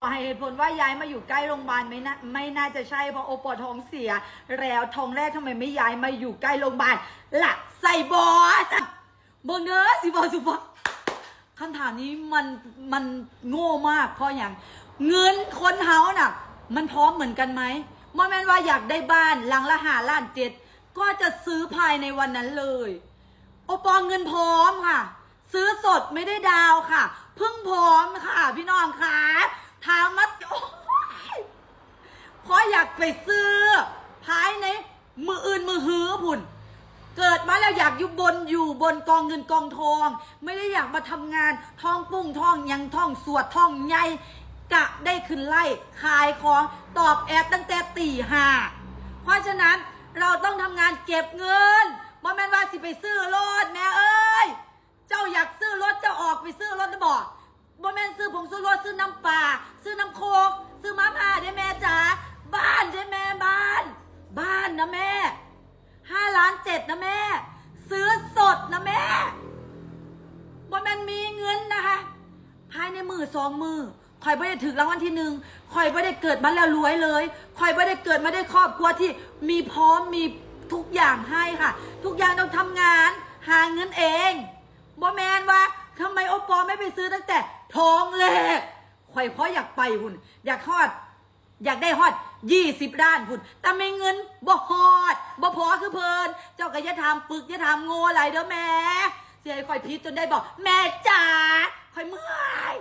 ໃຫ້ເຫດຜົນວ່າຍ້າຍມາຢູ່ໃກ້ໂຮງບານ ໄມ່ໜ້າ ໄມ່ໜ້າຈະໃຊ່ ເພາະໂອປອລທ້ອງເສຍ ແລ້ວທ້ອງແລກ ທຳໄມໄມ່ຍ້າຍມາຢູ່ໃກ້ໂຮງບານລະ ໃສ່ບໍ? ເບິ່ງເດີ ຊິເວົ້າສູ່ຟັງ. ຄຳຖາມນີ້ມັນ ມັນໂງ່ມາກ ເພາະຫຍັງ? ເງິນຄົນເຮົານະ ມັນພ້ອມເໝືອນກັນໄໝ? ບໍ່ແມ່ນວ່າຢາກໄດ້ບ້ານຫຼັງລະຫ້າລ້ານເຈັດ ກໍຈະຊື້ພາຍໃນວັນນັ້ນເລີຍ. ໂອປອລເງິນພ້ອມຄ່ະ ຊື້ສົດ ໄມ່ໄດ້ດາວຄ່ະ ເພິ່ງພ້ອມຄ່ະ ພີ່ນ້ອງຂາ. ຖາມມາ ໂອ້ຍ ເພາະຢາກໄປຊື້ພາຍໃນມື້ອື່ນມື້ຮືພຸ້ນ. ເກີດມາແລ້ວຢາກຢູ່ບົນ ຢູ່ບົນກອງເງິນກອງທອງ ໄມ່ໄດ້ຢາກມາທຳງານ ທ້ອງປຸ້ງທ້ອງຫຍັງ ທ້ອງສວດທ້ອງໃຫຍ່ ກະໄດ້ຂຶ້ນໄລຟ໌ຂາຍຂອງ ຕອບແອດຕັ້ງແຕ່ຕີຫ້າ. ເພາະສະນັ້ນ ເຮົາຕ້ອງທຳງານເກັບເງິນ ບໍ່ແມ່ນວ່າຊິໄປຊື້ລົດ ແມ່ເອີຍ. ເຈົ້າຢາກຊື້ລົດ ເຈົ້າອອກໄປຊື້ລົດໄດ້ບໍ່? ບໍ່ແມ່ນຊື້ຜົງຊູລົດ ຊື້ນ້ຳປາ ຊື້ນ້ຳໂຄກ ຊື້ມາມ່າເດ້ແມ່ຈ໋າ. ບ້ານເດ້ແມ່ ບ້ານ ບ້ານນະແມ່ ຫ້າລ້ານເຈັດນະແມ່ ຊື້ສົດນະແມ່. ບໍ່ແມ່ນມີເງິນນະຄະ ພາຍໃນມື້ສອງມື້ ຂ້ອຍບໍ່ໄດ້ຖືກລາງວັນທີໜຶ່ງ ຂ້ອຍບໍ່ໄດ້ເກີດມາແລ້ວລວຍເລີຍ ຂ້ອຍບໍ່ໄດ້ເກີດມາໄດ້ຄອບຄົວທີ່ມີພ້ອມ ມີທຸກຢ່າງໃຫ້ຄ່ະ. ທຸກຢ່າງຕ້ອງທຳງານຫາເງິນເອງ. ບໍ່ແມ່ນວ່າ ທຳໄມໂອປອລໄມ່ໄປຊື້ຕັ້ງແຕ່ທ້ອງແລກ? ຂ້ອຍພໍຢາກໄປພຸ້ນ ຢາກຮອດ ຢາກໄດ້ຮອດຊາວລ້ານພຸ້ນ ແຕ່ມີເງິນບໍ່ຮອດ ບໍ່ພໍຄືເພິ່ນ. ເຈົ້າກໍຢ່າຖາມປຶກ ຢ່າຖາມໂງ່ຫຼາຍເດີແມ່ ຊິໃຫ້ຂ້ອຍຜິດຈົນໄດ້ບໍ ແມ່ຈ໋າ? ຂ້ອຍເມື່ອຍ.